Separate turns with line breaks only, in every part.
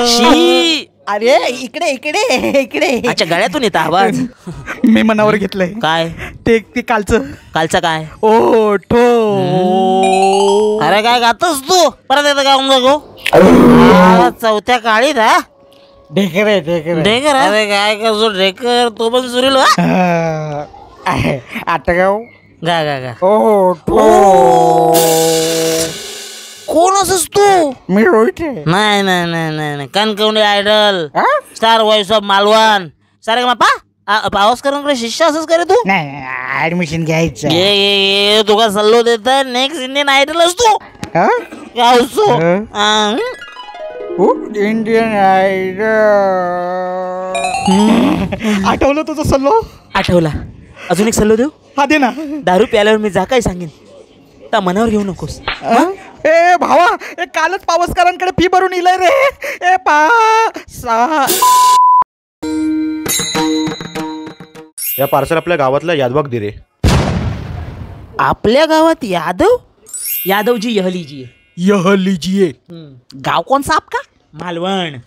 शी.
अरे इकडे इकडे इकडे.
अच्छा, गळ्यातून येतं आवाज.
मी मनावर घेतलंय.
काय
ते? ते कालचं.
कालचं काय?
ओ ठो.
अरे काय गातोस तू? परत एकदा गाऊन दाखव. चौथ्या काळीत हा
ढेकर ढेकर
ढेकर. अरे काय करतो ढेकर, तो पण सुरील.
आता गाऊ.
गा गा गा.
ओ ठो.
कोण असस तू?
मी रोहित आहे.
नाही नाही नाही नाही, Kankavli idol, star voice of Malvan, सारे बापा पावसकरांकडे शिष्य असंच करे तू?
नाही, ऍडमिशन घ्यायचं.
घे घे, तुका सल्लो देत, नेक्स्ट इंडियन आयडल असतो. काय असतो
इंडियन आयडल?
आठवलं तुझं सल्लो?
आठवला. अजून एक सल्लो देऊ?
हा दे ना.
दारू प्याल्यावर मी जा काय सांगेन त्या मनावर घेऊ नकोस.
ए भावा, ए कालच पावसकरांकडे फी भरून इलय रे. ए पा सा.
या पार्सल आपल्या गावातल्या यादवाक दे रे.
आपल्या गावात यादव? यादवजी यह लीजिए.
यह लीजिए.
गाव कौन सा आपका? मालवण.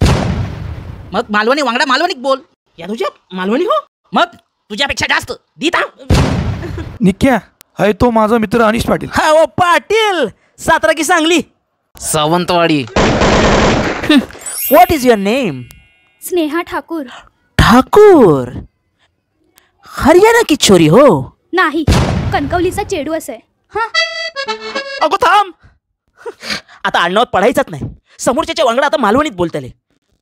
मग मालवणी वांगडा मालवणीक बोल.
यादवजी आप मालवणी हो?
मग तुझ्यापेक्षा जास्त दीता.
निक्या हाय, तो माझा मित्र अनिश पाटील.
हा ओ पाटील, सातारा की Sangli?
Sawantwadi.
What is your name?
Sneha Thakur.
Thakur, Haryana की छोरी हो?
नाही, कणकवलीचा चेडू असे. हा
अगो थांब, आता आडनावात पडायचाच नाही. समोरच्याच्या वांगडा आता मालवणीत बोलतले.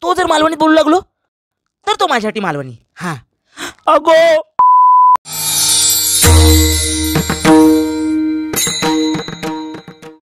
तो जर मालवणीत बोलू लागलो तर तो माझ्यासाठी मालवणी. हा अगो